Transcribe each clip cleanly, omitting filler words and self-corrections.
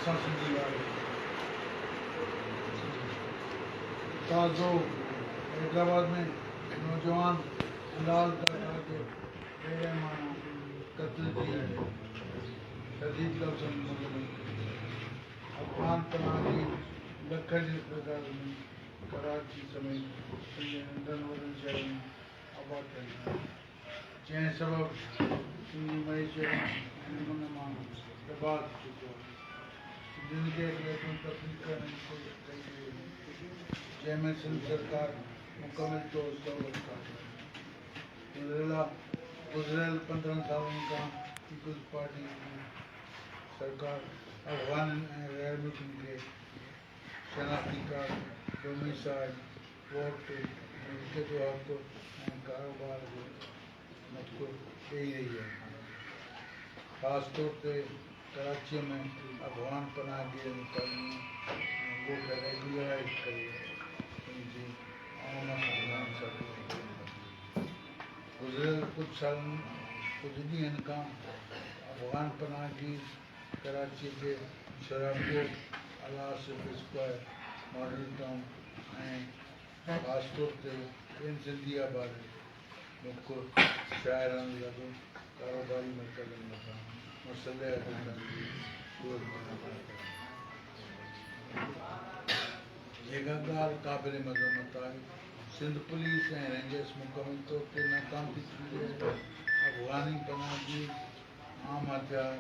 اسان سنڌي واري تازو حيدرآباد ۾ نوجوان بلال ڪاڪا جو بي رحماڻو قتل جي شديد لفظن ۾ مذمت ڪئي. افغان پناهگير لکن جي تعداد ۾ ڪراچي سميت سنڌ جي ننڍن وڏن شهرن ۾ آباد ٿيل آهن، جنهن سبب سنڌ جي معيشت ۽ امن امان تباهه ٿي چڪو آهي. سنڌين کي اقليتون تسليم ڪرڻ جي ڪوشش ڪئي پئي وڃي، جنهن ۾ سنڌ سرڪار مڪمل طور سهولتڪار آهي. گذريل 15 سالن کان پيپلز پارٽي جي سرڪار افغانين ۽ غير ملڪين کي شناختي ڪارڊ، ڊوميسائل، ووٽ، ملڪيت جو حق ۽ ڪاروبار جو حق ڏئي رهي آهي. خاص طور تي ڪراچيء ۾ افغان پناهگيرن جون ڪالونيون ۽ ڳوٺ ريگيولرائيز ڪري ان جي عوام سان ناانصافي ڪئي پئي وڃي. گذريل ڪجهه سالن ڪجهه ڏينهن کان افغان پناهگير ڪراچيء جي Sohrab Goth, Al Asif square, model town ۽ خاص طور تي ٻين سنڌي آباد مک شاعرن لڳ ڪاروباري مرڪزن مٿان مسلح جٿن جي صورت ۾ حملا ڪيا. جيڪا ڳالهه قابل مذمت آهي. سنڌ پوليس ۽ رينجرز مڪمل طور تي ناڪام ٿي چڪي آهي. افغاني پناهگير عام هٿيار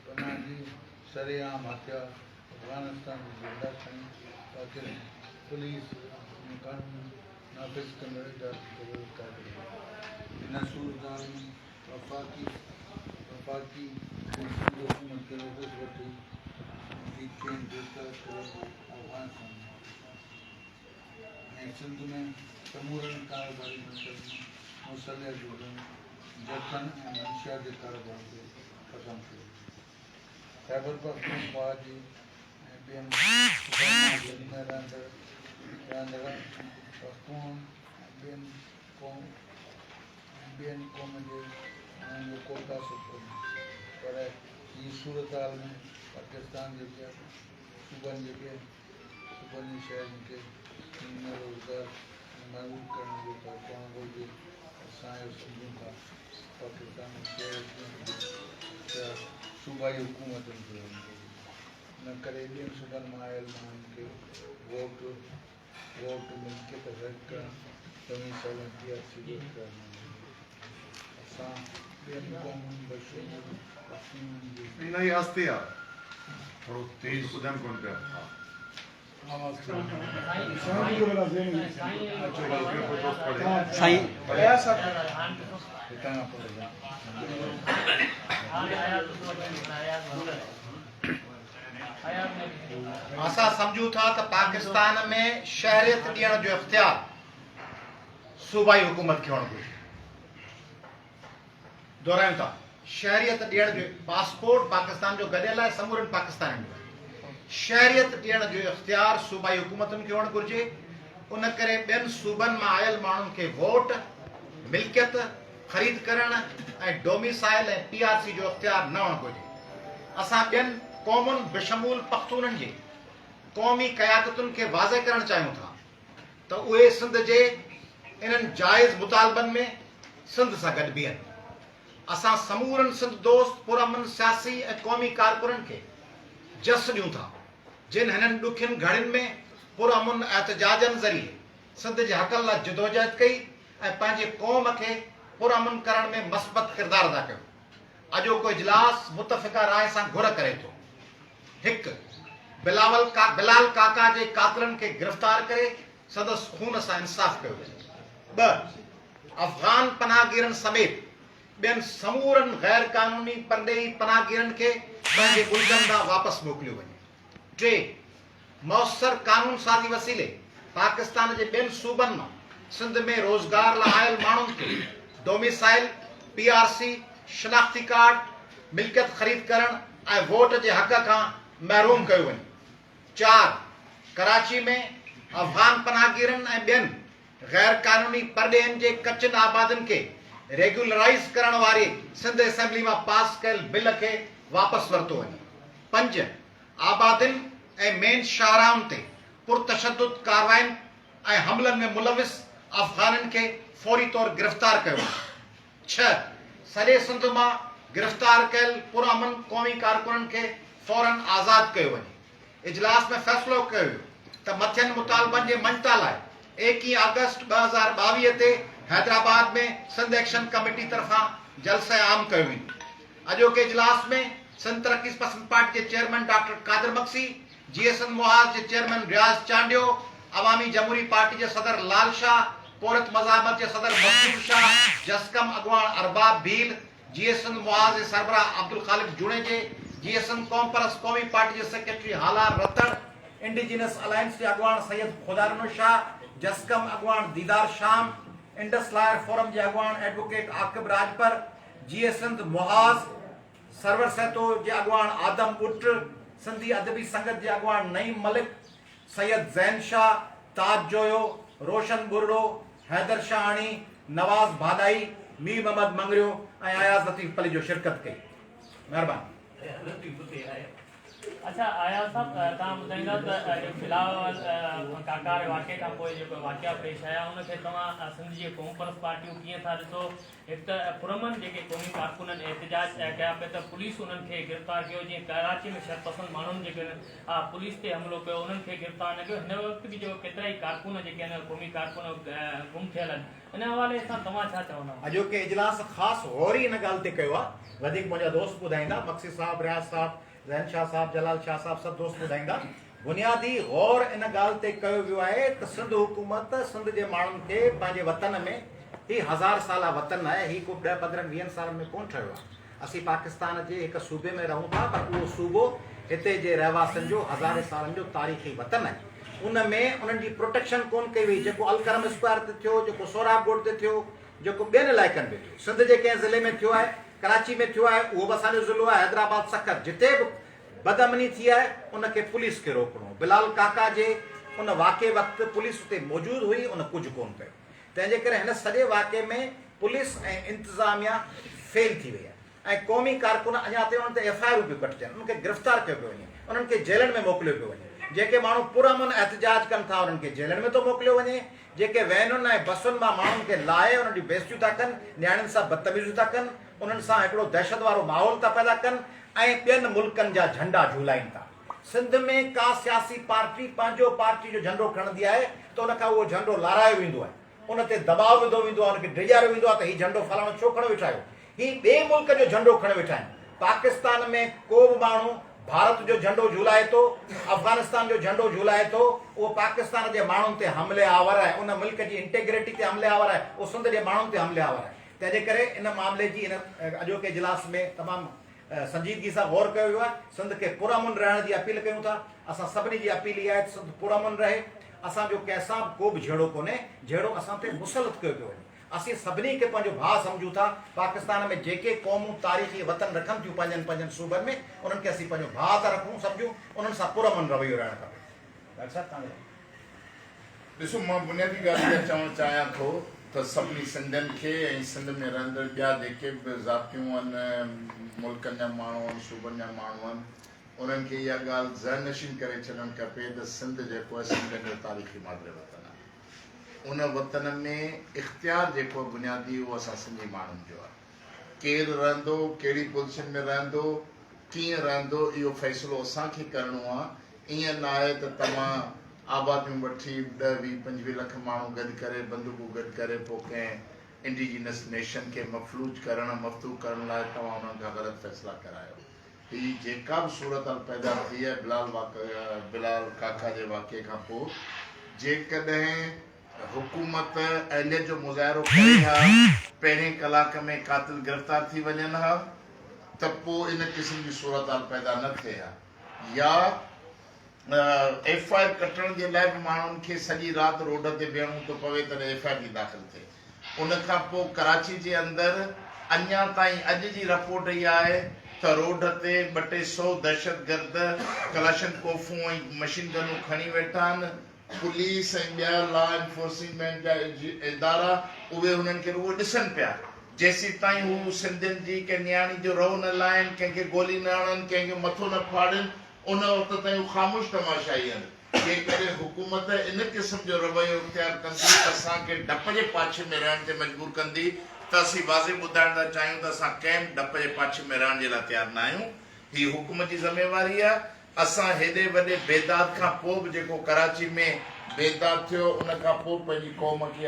پناهگير سرعام هٿيار افغانستان جي جهنڊا کڻي پاڪستان پوليس ۽ قانون نافذ ڪندڙ ادارن کي للڪاري رهيا آهن. هن صورتحال ۾ وفاقي وفاقي ۽ سنڌ حڪومت کي نوٽيس وٺي وٺي کين گرفتار ڪري افغانستان موڪليو ۽ سنڌ ۾ سمورن ڪاروباري مرڪزن ۾ مسلح گروپن، جٿن ۽ منشيات جي ڪاروبار کي ختم ڪيو وڃي. خيبرپختونخواهه جي ۽ ٻين صوبن مان سنڌ ۾ رهندڙ رهندڙ پختون ۽ ٻين قوم ۽ ٻين قوم جي ماڻهن جو ڪو تعصب ڪونهي پر هي صورتحال ۾ پاڪستان جي ٻين صوبن جي ٻين صوبن جي شهرين کي سنڌ ۾ روزگار ۽ محدود ڪرڻ جو ته ڪونه گهرجي. اسان اهو سمجهون ٿا ته پاڪستان ۾ شهر ڏيڻ جو اختيار صوبائي حڪومتن کي هئڻ گهرجي. ان ڪري ٻين صوبن مان آيل ماڻهن کي ووٽ، ووٽ، ملڪيت رد ڪرڻ، ڊوميسائل ۽ پي آر سي جو اختيار نه هئڻ گهرجي. اسان ٻين قومن بشمول پختونن جي. الاهي آهستي آ ٿورو تيز ٻڌن ڪون پيا. اسان سمجهون ٿا ته پاڪستان ۾ شهريت ڏيڻ جو اختيار صوبائي حڪومت کي هئڻ گهرجي. دهرايون ٿا، شهريت ڏيڻ جو پاسپورٽ پاڪستان جو گڏيل آهي سمورن پاڪستانين جو آهي. شهريت ڏيڻ جو اختيار صوبائي حڪومتن کي هئڻ گهرجي، ان ڪري ٻين صوبن مان آيل ماڻهن کي ووٽ، ملڪيت، خريد ڪرڻ ۽ ڊوميسائل ۽ پي آر سي جو اختيار نه هئڻ گهرجي. اسان ٻين قومن بشمول پختونن جي قومي قيادتن کي واضح ڪرڻ چاهيون ٿا ته اهي سنڌ جي انهن جائز مطالبن ۾ سنڌ سان گڏ بيهن. اسان سمورن سنڌ دوست پرامن سياسي ۽ قومي ڪارڪنن کي جس ڏيون ٿا جن هنن ڏکين گهڙين ۾ پرامن احتجاجن ذريعي سنڌ جي حقن لاء جدوجهد ڪئي ۽ پنهنجي قوم کي پرامن ڪرڻ ۾ مثبت ڪردار ادا ڪيو. اڄوڪو اجلاس متفقه راء سان گهر ڪري ٿو. هڪ، بلاول بلال ڪاڪا جي قاتلن کي گرفتار ڪري سندس خون سان انصاف ڪيو وڃي. ٻه، افغان پناهگيرن سميت ٻين سمورن غير قانوني پرڏيهي پناهگيرن کي پنهنجي ملڪن ڏانهن واپس موڪليو وڃي. ٽي، موثر قانون سازي وسيلي پاڪستان جي ٻين صوبن مان سنڌ ۾ روزگار لاء آيل ماڻهن کي ڊوميسائل، پي آر سي، شناختي ڪارڊ، ملڪيت خريد ڪرڻ ۽ ووٽ جي حق کان محروم ڪيو وڃي. چار، ڪراچي ۾ افغان پناهگيرن ۽ ٻين غير قانوني پرڏيهين جي ڪچين آبادين کي ريگيولرائيز ڪرڻ واري سنڌ اسيمبلي مان پاس ڪيل بل کي واپس ورتو وڃي. پنج، آبادين ۽ مين شاهراهن تي پرتشدد ڪاررواين ۽ حملن ۾ ملوث افغانين کي فوري طور گرفتار ڪيو وڃي. ڇهه، سڄي سنڌ مان گرفتار ڪيل پرامن قومي ڪارڪنن کي فورن آزاد ڪيو وڃي. اجلاس ۾ فيصلو ڪيو ويو ته مٿين مطالبن جي مڃتا لاء ايڪيهه آگسٽ 2022 تي حيدرآباد ۾ سنڌ ايڪشن ڪميٽي طرفان جلسه عام ڪيو ويندو. اڄوڪي اجلاس ۾ سنڌ ترقي پسند پارٽي جي چيئرمين ڊاڪٽر قادر مگسي، جيئي سنڌ محاذ جي چيئرمين رياض چانڊيو، عوامي جمهوري پارٽي جي صدر لال شاهه، پورهيت مزاحمت جي صدر مسرور شاهه، جسقم اڳواڻ ارباب ڀيل، جيئي سنڌ محاذ جي سربراهه عبدالخالق جوڻيجي، جيئي سنڌ قومپرست قومي پارٽي جي secretary Halar Ratar, indigenous alliance جي اڳواڻ سيد خدارنو شاهه، جسقم اڳواڻ ديدار شام، انڊس لائر فورم جي اڳواڻ ايڊووڪيٽ عاقب راڄپر، جيئي سنڌ محاذ سرور سهتو جي اڳواڻ آدم ٻٽ، سنڌي ادبي سنگت جي اڳواڻ نعيم ملڪ، سيد زين شاهه، تاج جويو، روشن ٻرڙو، حيدر شاهاڻي، نواز ڀاڏائي، مير محمد مڱريو ۽ اياز لطيف پليجو شرڪت ڪئي. مهرباني. اڇا اياز صاحب توهان ٻڌائيندا ته اهو بلاول ڪاڪا واري واقعي کان پوء جيڪو واقعا پيش آيا ان کي توهان سنڌ جي قومپرست پارٽيون ڪيئن ٿا ڏسو هڪ ته پرامن جيڪي قومي ڪارڪنن احتجاج ڪيا پئي ته پوليس انهن کي گرفتار ڪيو جيئن ڪراچي ۾ شرپسند ماڻهن جيڪي پوليس تي حملو ڪيو انهن کي گرفتار نه ڪيو هن وقت به جيڪو ڪيترائي ڪارڪن جيڪي آهن قومي ڪارڪن گم ٿيل آهن ان حوالي سان توهان ڇا چوندا؟ اڄوڪي اجلاس خاص غور ئي ان ڳالهه تي ڪيو آهي وڌيڪ منهنجا دوست ٻڌائيندا مگسي صاحب رياض صاحب زين شاهه صاحب جلال شاهه صاحب سڀ دوست ٻڌائيندا بنيادي غور ان ڳالهه تي ڪيو ويو آهي ته سنڌ حڪومت سنڌ جي ماڻهن کي پنهنجي وطن ۾ هي هزار سالا وطن آهي هي ڪو ڏهه پندرهن ويهن سالن ۾ ڪونه ٺهيو آهي اسين پاڪستان جي هڪ صوبي ۾ رهون ٿا پر اهو صوبو هتي جي رهواسين جو هزارين سالن جو تاريخي وطن آهي ان ۾ انهن جي پروٽيڪشن ڪونه ڪئي وئي جيڪو الڪرم اسڪوائر تي ٿيو جيڪو سهراب ڳوٺ تي ٿيو جيڪو ٻين علائقن ۾ ٿيو سنڌ جي ڪنهن ضلعي ۾ ٿيو آهي ڪراچي ۾ ٿيو آهي اهو به اسان جو ضلعو آهي حيدرآباد سکر جتي به بدامني ٿي آهي ان کي پوليس کي روڪڻو هو. بلال ڪاڪا جي ان واقعي وقت پوليس اتي موجود هئي ان ڪجهه ڪونه ڪيو. تنهن جي ڪري هن سڄي واقعي ۾ پوليس ۽ انتظاميا فيل ٿي وئي آهي ۽ قومي ڪارڪن اڃا تائين انهن تي ايف I آرون پيون ڪٽجن انهن کي گرفتار ڪيو پيو وڃي انهن کي جيلن ۾ موڪليو پيو وڃي جيڪي ماڻهو پرامن احتجاج ڪن ٿا انهن کي جيلن ۾ ٿو موڪليو وڃي جيڪي وينن ۽ بسن مان ماڻهن کي لاهي انهن جون بيعزتيون ٿا ڪن نياڻين سان بدتميزيون ٿا ڪن انهن سان هڪڙو دهشت وارو ماحول ٿا پيدا ڪن ۽ ٻين ملڪن جا جهنڊا جهولائين ٿا. سنڌ ۾ ڪا سياسي پارٽي پنهنجو پارٽي جو جهنڊو کڻندي آهي ته ان کان اهو جهنڊو لارايو ويندو آهي، ان تي دٻاء وڌو ويندو آهي، ان کي ڊيڄاريو ويندو آهي ته هي جهنڊو فلاڻو ڇو کڻيو ويٺا آهيو، هي ٻئي ملڪ جو جهنڊو کڻيو ويٺا آهن. پاڪستان ۾ ڪو به ماڻهو ڀارت جو جهنڊو جهولائي ٿو، افغانستان جو جهنڊو جهولائي ٿو، اهو پاڪستان جي ماڻهن تي حملي آور آهي، ان ملڪ جي انٽيگريٽي تي حملي آور آهي، اهو سنڌ جي ماڻهن تي حملي آور آهي. تنهن جي ڪري ان معاملي جي هن اڄوڪي اجلاس ۾ تمام سنجيدگي سان غور ڪيو ويو آهي. سنڌ کي پرامن رهڻ جي اپيل ڪيون ٿا. اسان سڀني جي اپيل اها آهي ته سنڌ پرامن رهي. اسان جو ڪنهن سان به ڪو به جهيڙو ڪونهي. جهيڙو اسان تي مسلط ڪيو پيو وڃي. اسين سڀني کي پنهنجو ڀاء سمجهون ٿا. پاڪستان ۾ جيڪي قومون تاريخي وطن رکن ٿيون پنهنجن پنهنجن صوبن ۾ انهن کي اسين پنهنجو ڀاء ٿا رکون سمجهون. انهن سان پرامن رويو رهڻ کپي. ڊاڪٽر صاحب توهان جو. ڏسو مان بنيادي ڳالهه اها چوڻ چاهيان ٿو ته سڀني سنڌين کي ۽ سنڌ ۾ رهندڙ ٻيا جيڪي به ذاتيون آهن، ملڪن جا ماڻهو آهن، صوبن جا ماڻهو آهن، انهن کي اها ڳالهه ذهن نشين ڪري ڇڏڻ کپي ته سنڌ جيڪو آهي سنڌين جو تاريخي مادري وطن آهي. ان وطن ۾ اختيار جيڪو آهي بنيادي اهو اسان سنڌي ماڻهن جو آهي. ڪير رهندو، ڪهڙي پوزيشن ۾ رهندو، ڪيئن رهندو اهو فيصلو اسان کي ڪرڻو آهي. ائين ناهي ته توهان آباديون وٺي ڏهه ويهه پنجويهه لک ماڻهو گڏ ڪري بندوقون گڏ ڪري پوء ڪنهن انڊيجينس نيشن کي مفلوج ڪرڻ مفتوح ڪرڻ لاء توهان انهن کان غلط فيصلا ڪرايو. هي جيڪا به صورتحال پيدا ٿي آهي بلال بلال ڪاڪا جي واقعي کان پوء جيڪڏهن حڪومت اهليت جو مظاهرو ڪري ها پهرين ڪلاڪ ۾ قاتل گرفتار ٿي وڃن ها ته پوء ان قسم جي صورتحال پيدا نه ٿئي ها يا ايف I R ڪٽڻ جي لاء به ماڻهن کي سڄي رات روڊ تي بيهڻو ٿو پوي تڏهن ايف I R جي داخل ٿئي. ان کان پوء ڪراچي جي اندر اڃا تائين اڄ جي رپورٽ اها آهي ته روڊ تي ٻه ٽي سئو دهشتگرد ڪلاشن ڪوفون ۽ مشين گنون کڻي ويٺا آهن، پوليس ۽ ٻيا لا انفورسمينٽ جا ادارا اهي هنن کي رڳو ڏسن پيا. جيسيتائين هو سنڌين جي ڪنهن نياڻي جو رئو نه لاهين، ڪنهن کي گولي نه هڻن، ڪنهن جو مٿو نه ڦاڙين، ان وقت تائين هو خاموش تماشائي آهن. جيڪڏهن حڪومت ان قسم جو رويو اختيار ڪندي ته اسان کي ڊپ جي پاڇي ۾ رهڻ تي مجبور ڪندي ته اسين واضح ٻڌائڻ ٿا چاهيون ته اسان ڪنهن به ڊپ جي پاڇي ۾ رهڻ جي لاء تيار نه آهيون. هي حڪومت جي ذميواري آهي. اسان هيڏي وڏي بيداد کان پوء به جيڪو ڪراچي ۾ بيداد ٿيو ان کان پوء به پنهنجي قوم کي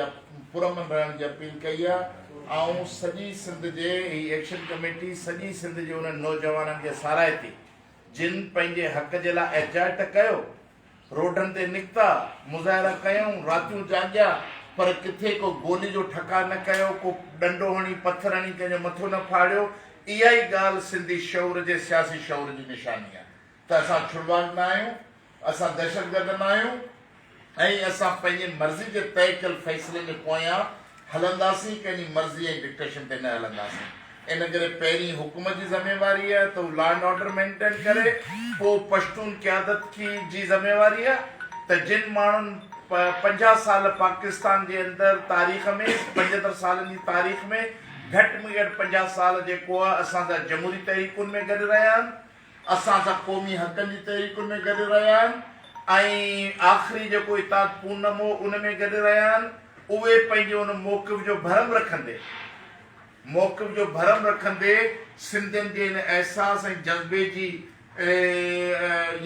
پرامن رهڻ جي اپيل ڪئي آهي. آئون سڄي سنڌ جي هي ايڪشن ڪميٽي سڄي سنڌ جي انهن نوجوانن کي ساراهي ٿي جن پنهنجي حق جي لاء احتجاج ته ڪيو، روڊن تي نڪتا، مظاهرا ڪيائون، راتيون جاڳيا پر ڪٿي ڪو گولي جو ٺڪاء نه ڪيو، ڪو ڏنڊو هڻي پٿر هڻي ڪنهن جو مٿو نه ڦاڙيو، اها ئي ڳالهه سنڌي شعور جي سياسي شعور جي نشاني آهي ته اسان ڇڙواڳ نه آهيون، اسان دهشتگرد نه آهيون ۽ اسان پنهنجي مرضي جي طئي ڪيل فيصلن جي پويان هلنداسين، ڪنهن جي مرضي ۽ ڊڪٽيشن تي نه هلنداسين. ان ڪري پهرين حڪومت جي ذميواري آهي ته هو لا اينڊ آرڊر مينٽين ڪري، پوء پشتون قيادت جي ذميواري آهي ته جن ماڻهن 50 سال پاڪستان جي اندر تاريخ ۾ 75 سالن جي تاريخ ۾ گهٽ ۾ گهٽ 50 سال جيڪو آهي اسان سان جمهوري تحريڪن ۾ گڏ رهيا آهن، اسان سان قومي حقن جي تحريڪن ۾ گڏ رهيا آهن ۽ آخري جيڪو اتحاد پونم هو ان ۾ گڏ رهيا آهن، اهي پنهنجي ان موقف جو ڀرم رکندي موقف جو ڀرم رکندي سنڌين جي ان احساس ۽ جذبي جي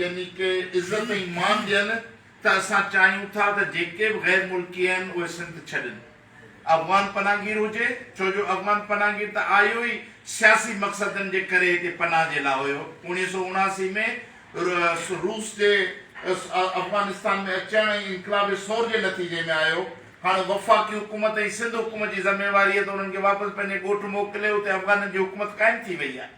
يعني ڪه عزت ۽ مان ڏين ته اسان چاهيون ٿا ته جيڪي به غير ملڪي آهن اهي سنڌ ڇڏين. افغان پناهگير هجي، ڇو جو افغان پناهگير ته آيو ئي سياسي مقصدن جي ڪري هتي پناهه جي لاء هيو. 1979 ۾ روس جي افغانستان ۾ اچڻ ۽ انقلاب ثور جي نتيجي ۾ آيو. هاڻ وفاقي حڪومت ۽ سنڌ حڪومت جي ذميواري آهي ته انهن کي واپس پنهنجي ڳوٺ موڪلي، اتي افغانن جي حڪومت قائم ٿي وئي آهي.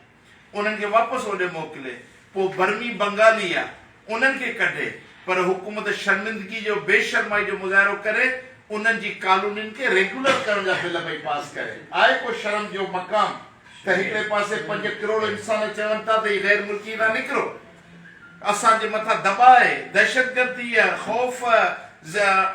انهن کي واپس اوڏي موڪلي، پوء برمي بنگالي آ انهن کي ڪڍي، پر حڪومت شرمندگي جو بي شرمائي جو مظاهرو ڪري انهن جي ڪالونين کي ريگيولر ڪرڻ جا بل پئي پاس ڪري. آهي ڪو شرم جو مقام ته هڪڙي پاسي پنج ڪروڙ انسان چون ٿا ته هي غير ملڪي هتان نڪرو، اسان جي مٿان دٻاء، دهشتگردي، خوف،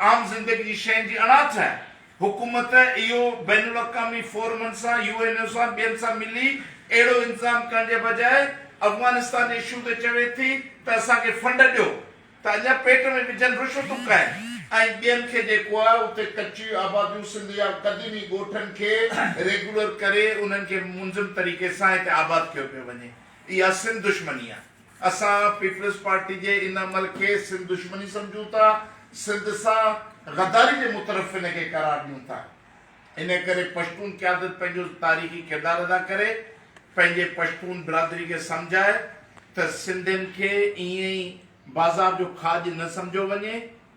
عام زندگي جي شين جي اڻاٺ آهي. حڪومت اهو بين الاقوامي فورمن سان، يو اين او سان، ٻين سان ملي اهڙو انتظام ڪرڻ جي بجاء افغانستان جي اشو تي چوي ٿي ته اسان کي فنڊ ڏيو ته اڃا پيٽ ۾ وجهن رشوتون کائن ۽ ٻين کي جيڪو آهي اتي ڪچي آباديون سنڌ جا قديمي ڳوٺن کي ريگيولر ڪري انهن کي منظم طريقي سان هتي آباد ڪيو پيو وڃي اها سنڌ دشمني آهي. اسان پيپلز پارٽي جي ان عمل کي سنڌ دشمني سمجهون ٿا، سنڌ سان غداري جي مترف ان کي قرار ڏيون ٿا. ان ڪري پشتون قيادت پنهنجو تاريخي ڪردار ادا ڪري، پنهنجي پشتون برادري کي سمجهائي ته سنڌين کي ائين ئي بازار جو کاڄ نه سمجهيو وڃي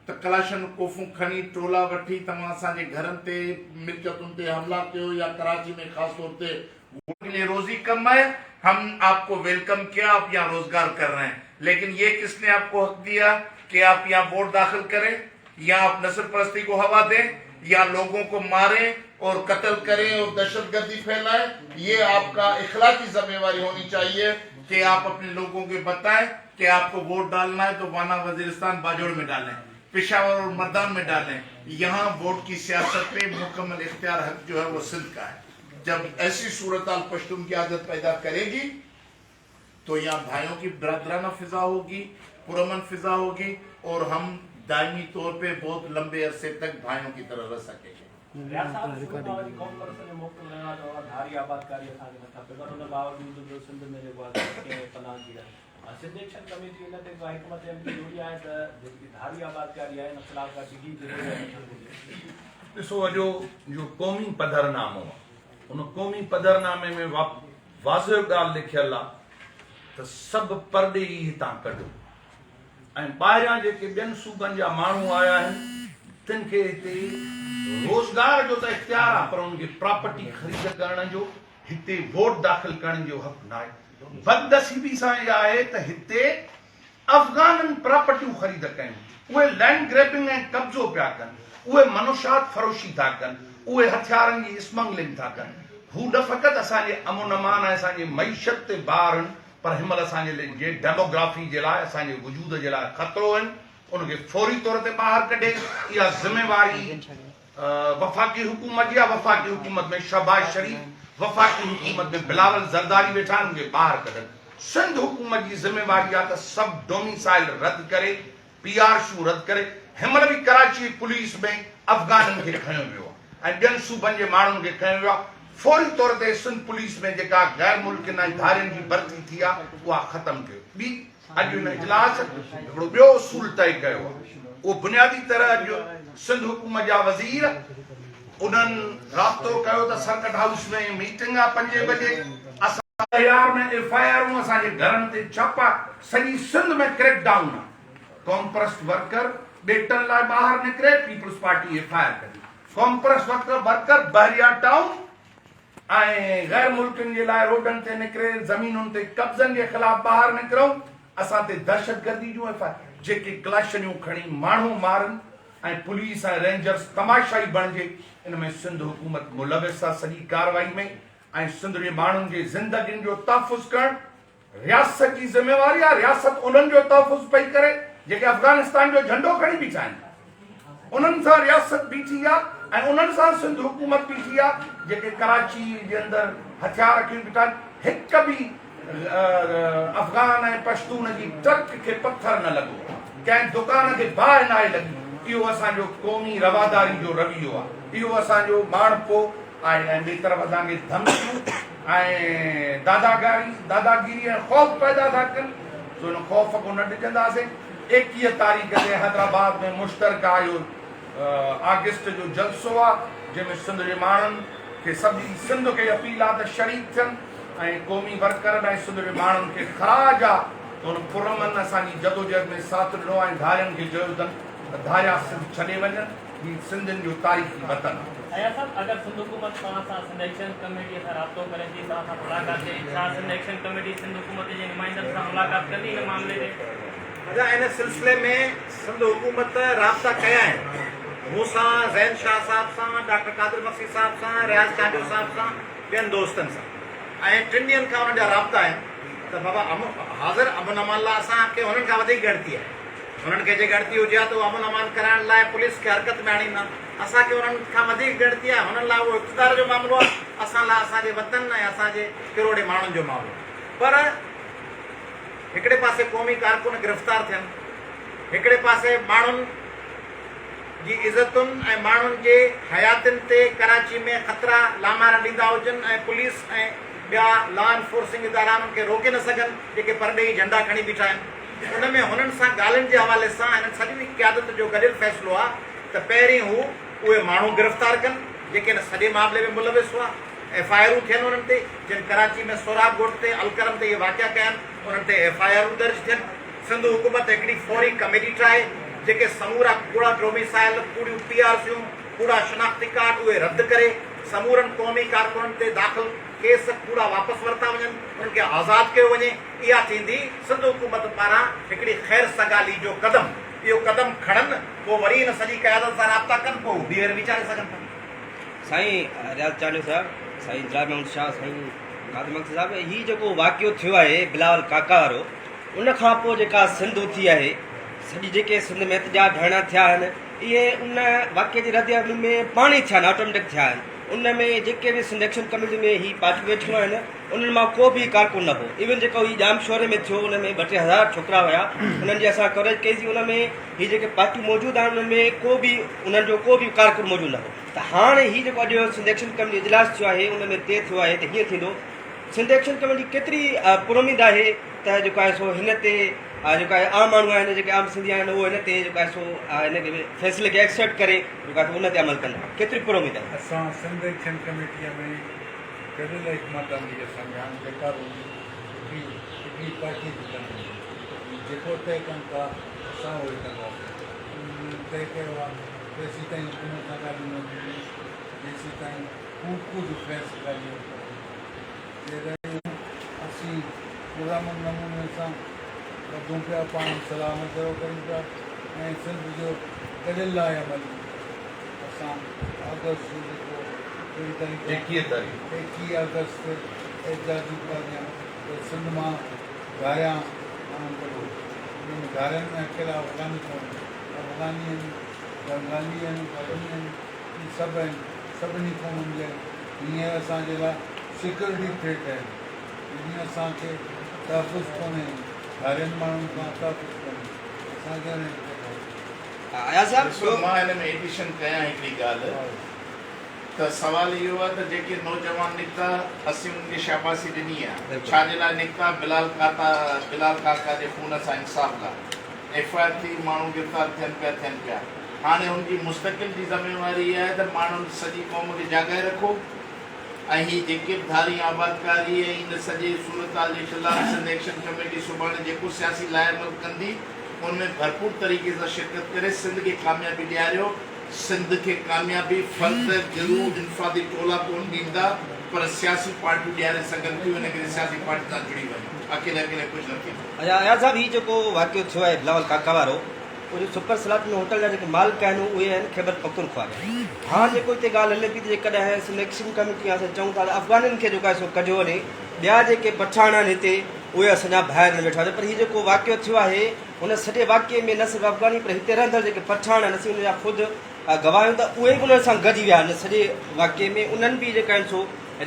ته ڪلاشن ڪوفون کڻي ٽولا وٺي توهان اسان جي گهرن تي ملڪيتن تي حملا ڪيو يا ڪراچي ۾ خاص طور تي ووٽ لئي روزي ڪم آئي هم آپ ڪو ويلڪم ڪيا آپ يهان روزگار ڪر رهي هين ليڪن يه ڪس ني آپ ڪو حق ديا ڪي آپ يهان ووٽ داخل ڪرين يا آپ نسل پرستي ڪو هوا دين يا لوگون ڪو مارين اور قتل ڪرين اور دهشت گردي ڦهلائين يه آپ ڪا اخلاقي ذميواري هوني چاهيي ڪي آپ اپني لوگون کي بتائين ڪي آپ ڪو ووٽ ڊالنا هي تو وانا وزيرستان باجوڙ ۾ ڊالين پشاور اور مردان ۾ ڊالين يهان ووٽ ڪي سياست پي مڪمل اختيار حق جو هي وو سنڌ ڪا هي جب ايسي صورتحال پشتون قيادت پيدا ڪري گي تو يهان ڀائيون ڪي برادرانه فضا هوگي پرامن فضا هوگي اور هم دائمي طور پي بهت لمبي عرصي تڪ ڀائيون ڪي طرح رھ سڪي گي. رياض صاحب شروع کان وٺي قوم پرستن جو موقف رهيو آهي ته اها ڌاري آبادڪاري اسان کي نه کپي پر ان باوجود به سنڌ ۾ جيڪو آهي سو ڪئين پناهگير آهن سنڌ ايڪشن ڪميٽي ان تي ڪا حڪمت عملي جوڙي آهي ته جيڪي ڌاري آبادڪاري آهي ان خلاف ڪا ڊگهي جدوجهد ٿيڻ گهرجي. ڏسو اڄو جو قومي پڌرنامو آ ان قومي پڌرنامي ۾ واضح ڳالهه لکيل آ ته سڀ پرڏيهي هتان ڪڍو ۽ ٻاهريان جيڪي ٻين صوبن جا ماڻهو آيا آهن تن کي هتي روزگار جو ته اختيار آ پر انهن کي پراپرٽي خريد ڪرڻ جو هتي ووٽ داخل ڪرڻ جو حق ناهي. بدنصيبي سان اها آهي ته هتي افغانن پراپرٽيون خريد ڪيون، اهي لينڊ گريبنگ ۽ قبضو پيا ڪن، اهي منشات فروشي ٿا ڪن، اهي هٿيارن جي اسمگلنگ ٿا ڪن. هو نه فقط اسان جي امن امان ۽ اسان جي معيشت تي بار آهن پر هن مهل اسان جي جي ڊيموگرافي جي لاء اسان جي وجود جي لاء خطرو آهن، ان کي فوري طور تي ٻاهر ڪڍي اها ذميواري وفاقي حڪومت جي آهي، وفاقي حڪومت ۾ شهباز شريف، وفاقي حڪومت ۾ بلاول زرداري ويٺا آهن، انهن کي ٻاهر ڪڍن. سنڌ حڪومت جي ذميواري آهي ته سڀ ڊوميسائل رد ڪري، پي آر سيون رد ڪري. هن مهل به ڪراچي پوليس ۾ افغانن کي کنيو ويو آهي ۽ ٻين صوبن جي ماڻهن کي کنيو ويو آهي. فوري طور تي سنڌ پوليس ۾ جيڪا غير ملڪين ۽ ڌارين جي ڀرتي ٿي آهي اها ختم ڪيو. ٻي اڄ هن اجلاس هڪڙو ٻيو اصول طئي ڪيو آهي اهو بنيادي طرح اڄ سنڌ حڪومت جا وزير انهن رابطو ڪيو ته سرڪٽ هائوس ۾ ميٽنگ آهي پنجين بجي اسان تيار ۾ ايف I آرون اسان جي گهرن تي ڇاپا سڄي سنڌ ۾ ڪريڪ ڊائون آهي قومپرست ورڪر ٻيٽن لاء ٻاهر نڪري peoples party F I R ڪڍي قومپرست ورڪر بحريا ٽائون ۽ غير ملڪين جي لاء روڊن تي نڪري زمينن تي قبضن جي خلاف ٻاهر نڪرون اسان تي دهشتگردي جون ايف I جيڪي ڪلاشنيون کڻي ماڻهو مارن ۽ پوليس ۽ رينجرز تماشائي بڻجي ان ۾ سنڌ حڪومت ملوث آ سڄي ڪارروائي ۾ ۽ سنڌ جي ماڻهن جي زندگين جو تحفظ ڪرڻ رياست جي ذميواري آهي، رياست انهن جو تحفظ پئي ڪري جيڪي افغانستان جو جهنڊو کڻي بيٺا آهن، انهن سان رياست بيٺي آهي ۽ انهن سان سنڌ حڪومت بيٺي آهي جيڪي ڪراچي جي اندر هٿيار کڻي بيٺا آهن، هڪ به افغان ۽ پشتون جي ٽرڪ کي پٿر نه لڳو، ڪنهن دڪان کي باهه ناهي لڳي، اهو اسان جو قومي رواداري جو رويو آهي، اهو اسان جو ماڻهپو آهي ۽ ٻئي طرف اسان کي ڌمڪيون ۽ داداگاري، داداگيري ۽ خوف پيدا ٿا ڪن، سو ان خوف کان نه ڊڄنداسين. 21 تاريخ تي حيدرآباد ۾ مشترڪه اهو آگسٽ جو جلسو آ، جنهن ۾ سنڌ جي ماڻهن کي سڄي سنڌ کي اپيل آ ته شريڪ ٿين ۽ قومي ورڪرن ۽ سنڌ جي ماڻهن کي خراج آ ته ان پرامن اسان جي جدوجهد ۾ ساٿ ڏنو ۽ ڌارين کي چيو اٿن ته ڌاريا سنڌ ڇڏي وڃن. هي سنڌين جو تاريخي وطن آهي. اياز صاحب اگر سنڌ حڪومت توهان سان سنڌ ايڪشن ڪميٽي سان رابطو ڪري ٿي توهان سان ملاقات ٿئي ڇا سنڌ ايڪشن ڪميٽي سنڌ حڪومت جي نمائندن سان ملاقات ڪندي ان معاملي تي؟ ادا ان سلسلي ۾ سنڌ حڪومت رابطا ڪيا آهن مون سان زين شاهه صاحب سان ڊاڪٽر قادر مگسي صاحب سان رياض چانڊيو صاحب سان ٻين دوستن سان ۽ ٽن ڏينهن کان انهن جا رابطا آهن ته بابا حاضر امن امان لاء اسان کي انهن کان وڌيڪ ڳڻتي آهي. هنن کي جي ڳڻتي هجي ها ته هو امن امان ڪرائڻ لاء پوليس کي حرڪت ۾ آڻين ها. اسان کي انهن کان وڌيڪ ڳڻتي آهي. هنن لاء اهو اقتدار جو معاملو آهي، اسان لاء اسان جي وطن ۽ اسان جي ڪروڙين ماڻهن جو معاملو آهي. پر هڪڙي پاسي قومي ڪارڪن گرفتار ٿين، هڪڙي پاسي ماڻهن جي عزتن ۽ ماڻهن جي حياتين تي ڪراچي ۾ خطرا لامارا ڏيندا هجن ۽ پوليس ۽ ٻيا لا انفورسنگ ادارا انهن کي روڪي نه سگهن جيڪي پرڏيهي جهنڊا کڻي بيٺا آهن. ان ۾ هنن سان ڳالهين جي حوالي سان هنن سڄي قيادت جو گڏيل فيصلو آ ته پهرين هو اهي ماڻهو گرفتار ڪن جيڪي ان سڄي معاملي ۾ ملوث هئا، ايف I آرون ٿين انهن تي، جن ڪراچي ۾ سهراب ڳوٺ تي، الڪرم تي اهي واقعا ڪيا آهن انهن تي ايف I آرون درج ٿين، سنڌ حڪومت هڪڙي فوري ڪميٽي ٺاهي جيڪي سمورا ڪوڙا ڊوميسائل، ڪوڙيون پي آر سيون، ڪوڙا شناختي ڪارڊ اهي رد ڪري سمورن قومي ڪارڪنن تي داخل ڪيس ڪوڙا واپس ورتا وڃن، انهن کي آزاد ڪيو وڃي. اها ٿيندي سنڌ حڪومت پاران هڪڙي خير سگالي جو قدم. اهو قدم کڻن، پوء وري هن سڄي قيادت سان رابطا ڪن، پوء هو ٻيهر ويچاري سگهن ٿا. سائين رياض چانڊيو صاحب، سائين جلال محمد شاهه، سائين قادر مگسي صاحب، هي جيڪو واقعو ٿيو آهي بلاول ڪاڪا وارو، ان کان پوء جيڪا سنڌ اٿي آهي، سڄي جيڪي سنڌ ۾ احتجاج ڌرڻا ٿيا آهن، اهي ان واقعي جي رد عمل ۾ پاڻ ئي ٿيا آهن، آٽوميٽڪ ٿيا آهن. ان ۾ جيڪي به سنڌ ايڪشن ڪميٽي ۾ هي پارٽيون ويٺيون آهن، انهن مان ڪو به ڪارڪن نه هو. ايون جيڪو هي ڄامشوري ۾ ٿيو ان ۾ ٻه ٽي هزار ڇوڪرا هيا انهن جي اسان ڪوريج ڪئي سين ان ۾ هي جيڪي پارٽيون موجود آهن انهن ۾ ڪو به انهن جو ڪو به ڪارڪن موجود نه هو ته هاڻ هي جيڪو اڄ سنڌ ايڪشن ڪميٽي اجلاس ٿيو آهي ان ۾ طئي ٿيو آهي ته هيئن ٿيندو سنڌ ايڪشن ڪميٽي ڪيتري پراميد آهي ته جيڪو آهي سو هن تي جيڪو آهي عام ماڻهو آهن جيڪي عام سنڌي آهن اهو هن تي جيڪو آهي سو هن فيصلي کي ايڪسيپٽ ڪري جيڪو آهي سو ان تي عمل ڪندا ڪيتري پراميد آهي. اسان سنڌ ايڪشن ڪميٽيء ۾ گڏيل حڪمت عمليء سان ڄاڻ جيڪا به هوندي هڪڙي هڪڙي پارٽيء جي ڪانه هوندي. جيڪو طئي ڪن ٿا اسان اهو ئي ڪنداسين. انهن طئي ڪيو آهي تيسيتائين حڪومت سان ڳالهيون نه ٿينديون جيسيتائين هو ڪجهه فيصلا نه ڪن. جيڏانهن اسين پرامن نموني سان وڌون پيا پاڻ صلاح مشورو ڪريون پيا ۽ سنڌ جو گڏيل لاء عمل اسان آگسٽ جو جيڪو ڪهڙي تاريخ آهي؟ ايڪيهه تاريخ. 21 آگسٽ تي احتجاجي پروگرام ته سنڌ مان ڌاريان ماڻهو ڪڍو. ان ۾ ڌارين ۾ اڪيلا افغاني ڪونهن. افغاني آهن، بنگالي آهن، برمي آهن، هي سڀ آهن سڀني قومن جا آهن هينئر اسان جي لاء سيڪيورٽي ٿريٽ آهن جيئن اسان کي تحفظ ڪونهي ڌارين ماڻهن کان تحفظ ڪونهي اسان کي انهن کي اياز صاحب ڏسو مان هن ۾ ايڊيشن ڪيان هڪڙي ڳالهه ته سوال اهو آهي ته جيڪي نوجوان نڪتا اسين انهن کي شاباسي ڏني آهي ڇا جي لاء نڪتا بلال ڪاتا بلال ڪاڪا جي خون سان انصاف لاء ايف I R ٿي ماڻهو گرفتار ٿين پيا ٿين پيا هاڻي هن جي مستقل جي ذميواري اها آهي ته ماڻهن سڄي قوم کي جاڳائي رکو ۽ هي جيڪي به ڌارين آبادڪاري ۽ ان سڄي صورتحال جي خلاف سنڌ ايڪشن ڪميٽي سڀاڻي جيڪو سياسي لائحه عمل ڪندي ان ۾ ڀرپور طريقي سان شرڪت ڪري سنڌ کي ڪاميابي ڏياريو، سنڌ کي ڪاميابي فرد، گروه، انفرادي ٽولا ڪونه ڏيندا پر سياسي پارٽيون ڏياري سگهن ٿيون ان ڪري سياسي پارٽين سان جڙي وڃو اڪيلي اڪيلي ڪجهه نه ٿيندو. اياز صاحب هي جيڪو واقعو ٿيو آهي بلاول ڪاڪا وارو اهو جو سپر سلاطين هوٽل جا جيڪي مالڪ آهن اهي آهن خيبر پختونخوا جا. هاڻ جيڪو هتي ڳالهه هلي پئي ته جيڪڏهن سنڌ ايڪشن ڪميٽي اسان چئون ٿا ته افغانين کي جيڪو آهي سو ڪڍيو وڃي ٻيا جيڪي پٺاڻ آهن هتي اهي اسان جا ڀائر آهن ويٺا پر هي جيڪو واقعو ٿيو آهي هن سڄي واقعي ۾ نه صرف افغاني پر هتي رهندڙ جيڪي پٺاڻ آهن اسين ان جا خود گواهه آهيون ته اهي به انهن سان گڏجي ويا هن سڄي واقعي ۾ انهن به جيڪا آهن سو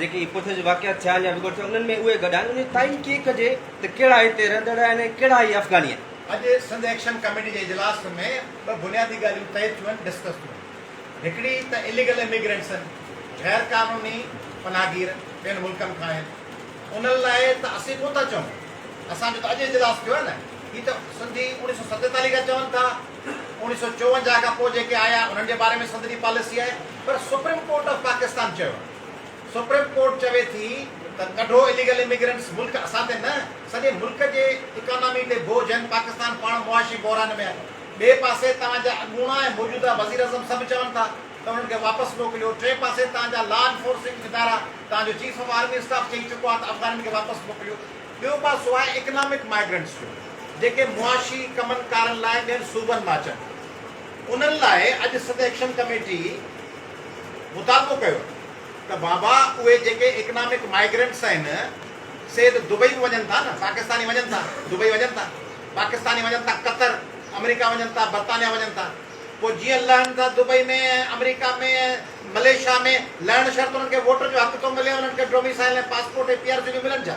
جيڪي هي پوٿي جا واقعا ٿيا آهن يا وڳوڙ ٿيا انهن ۾ اهي گڏ آهن ان جي تعين ڪيئن ڪجي ته ڪهڙا هتي رهندڙ آهن ۽ ڪهڙا هي افغاني آهن. اڄ سنڌ ايڪشن ڪميٽي جي اجلاس ۾ ٻه بنيادي ڳالهيون طئي ٿيون آهن، ڊسڪس ٿيون آهن. هڪڙي ته اليگل اميگرنٽس آهن، غير قانوني پناهگير ٻين ملڪن کان آهن، انهن لاء ته اسين ڪونه ٿا چئون، اسان جو ته اڄ اجلاس ٿيو آهي نه، هي ته سنڌي 1947 کان چون ٿا، 1954 کان پوء جيڪي آيا انهن جي باري ۾ سنڌ جي پاليسي آهي، پر سپريم ڪورٽ آف پاڪستان چيو آهي. سپريم ڪورٽ چوي ٿي ته ڪڍو اليگل اميگرنٽس ملڪ اسان تي نه سڄي ملڪ جي اڪانامي تي بوجهه آهن پاڪستان پاڻ معاشي بحران ۾ آهي ٻئي پاسي توهان جا اڳوڻا ۽ موجوده وزيراعظم سڀ چون ٿا ته انهن کي واپس موڪليو ٽئين پاسي توهان جا لا انفورسنگ ادارا توهان جو چيف آف آرمي اسٽاف چئي چڪو آهي ته افغانين کي واپس موڪليو ٻيو پاسو آهي اڪنامڪ مائگرنٽس جو جيڪي معاشي ڪمن ڪارن لاء ٻين صوبن مان اچن انهن لاء اڄ سنڌ ايڪشن ڪميٽي مطالبو ڪيو ته بابا اهي جيڪي اڪنامڪ مائگرنٽس آهن سي ته دبئي به وڃن ٿا نه پاڪستاني وڃن ٿا دبئي وڃن ٿا پاڪستاني وڃن ٿا قطر آمريڪا وڃن ٿا برطانيا وڃن ٿا پوء جيئن لهن ٿا دبئي ۾ ۽ آمريڪا ۾ ۽ ملائيشيا ۾ لهڻ شرط انهن کي ووٽ جو حق ٿو ملي انهن کي domicile ۽ passport ۽ P R C ٿيون ملن ڇا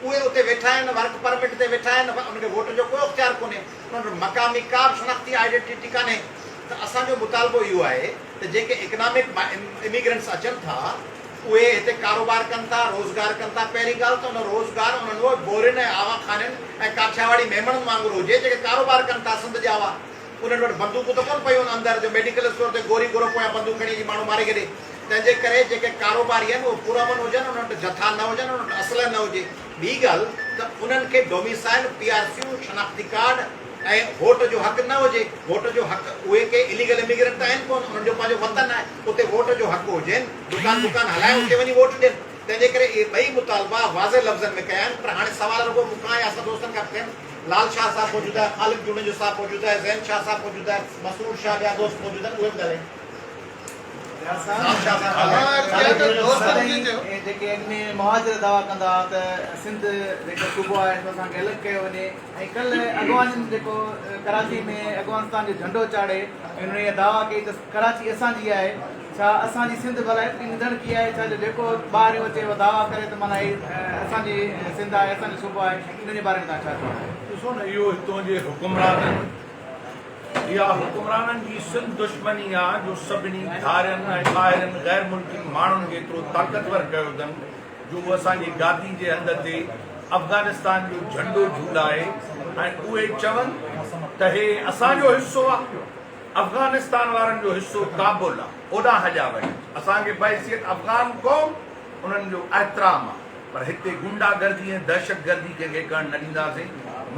اهي اتي ويٺا آهن ورڪ پرمٽ تي ويٺا آهن انهن کي ووٽ جو ڪو اختيار ڪونهي انهن وٽ مقامي ڪا به شناختي آئيڊنٽيٽي ڪانهي ته اسان جو مطالبو اهو آهي ته جيڪي اڪنامڪ اميگرنٽس اچن ٿا اهي هتي ڪاروبار ڪن ٿا، روزگار ڪن ٿا، پهرين ڳالهه ته ان روزگار انهن اهي بورين ۽ آوا خانين ۽ ڪاٺياواڙي ميمڻن وانگر هجي جيڪي ڪاروبار ڪن ٿا سنڌ ڄاوا انهن وٽ بندوقون ته ڪونه پيون آهن اندر جو ميڊيڪل اسٽور تي گوري گورو پويان بندوق کڻي اچي ماڻهو ماري ڇڏي تنهن جي ڪري جيڪي ڪاروباري آهن اهي پرامن هجن انهن وٽ جٿا نه هجن انهن وٽ اسلحه نه هجي ٻي ڳالهه ته انهن کي ڊوميسائل، پي آر سيون، شناختي ڪارڊ ۽ ووٽ جو حق نه هجي، ووٽ جو حق اهي ڪي اليگل اميگرنٽ ته آهن ڪونه، انهن جو پنهنجو وطن آهي، اتي ووٽ جو حق هجين، دڪان بڪان هلائي اتي وڃي ووٽ ڏين، تنهن جي ڪري اهي ٻئي مطالبا واضح لفظن ۾ ڪيا آهن، پر هاڻي سوال رڳو مون کان يا اسان دوستن کان به ٿين، لال شاهه صاحب موجود آهي، خالد جوڻيجو صاحب موجود آهي، زين شاهه صاحب موجود آهي، مسرور شاهه ٻيا دوست موجود آهن، اهي به ڳالهائين. سدائين جيڪي اڳ ۾ مهاجر دعويٰ ڪندا ها ته سنڌ جيڪو صوبو آهي سو اسان کي الڳ ڪيو وڃي ۽ ڪلهه اڳواڻن جيڪو ڪراچي ۾ افغانستان جو جهنڊو چاڙهي ۽ انهن اها دعويٰ ڪئي ته ڪراچي اسان جي آهي ڇا اسان جي سنڌ ڀلا ايتري نڌڻڪي آهي ڇا جو جيڪو ٻاهريون اچي اهو دعويٰ ڪري ته معنيٰ هي اسان جي سنڌ آهي اسان جو صوبو آهي ان جي باري ۾ توهان ڇا چوڻ آهي. ڏسو نه اهو هتون جي حڪمرانن اها حڪمرانن جي سنڌ دشمني آ جو سڀني ڌارين ۽ ٻاهرين غير ملڪي ماڻهن کي ايترو طاقتور ڪيو اٿن جو هو اسان جي گادي جي هنڌ تي افغانستان جو جهنڊو جهولائي ۽ اهي چون ته هي اسان جو حصو آ افغانستان وارن جو حصو ڪابل آ اوڏانهن هليا وڃن اسان کي بحيثيت افغان قوم انهن جو احترام آ پر هتي غنڊا گردي ۽ دهشت گردي ڪنهن کي ڪرڻ نه ڏينداسين،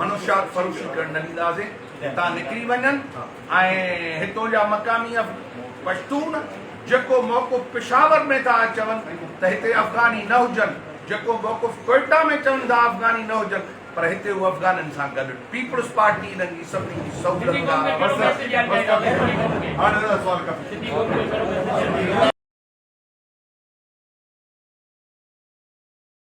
منشيات فروشي ڪرڻ نه ڏينداسين، هتان نڪري وڃن ۽ هتون جا مقامي پشتون جيڪو موقف پشاور ۾ ٿا چون ته هتي افغاني نه هجن، جيڪو موقف ڪوئيٽا ۾ چون ٿا افغاني نه هجن پر هتي هو افغانين سان گڏ پيپلز پارٽي انهن جي سڀني جي سهولتگار. سنڌي قوم کي؟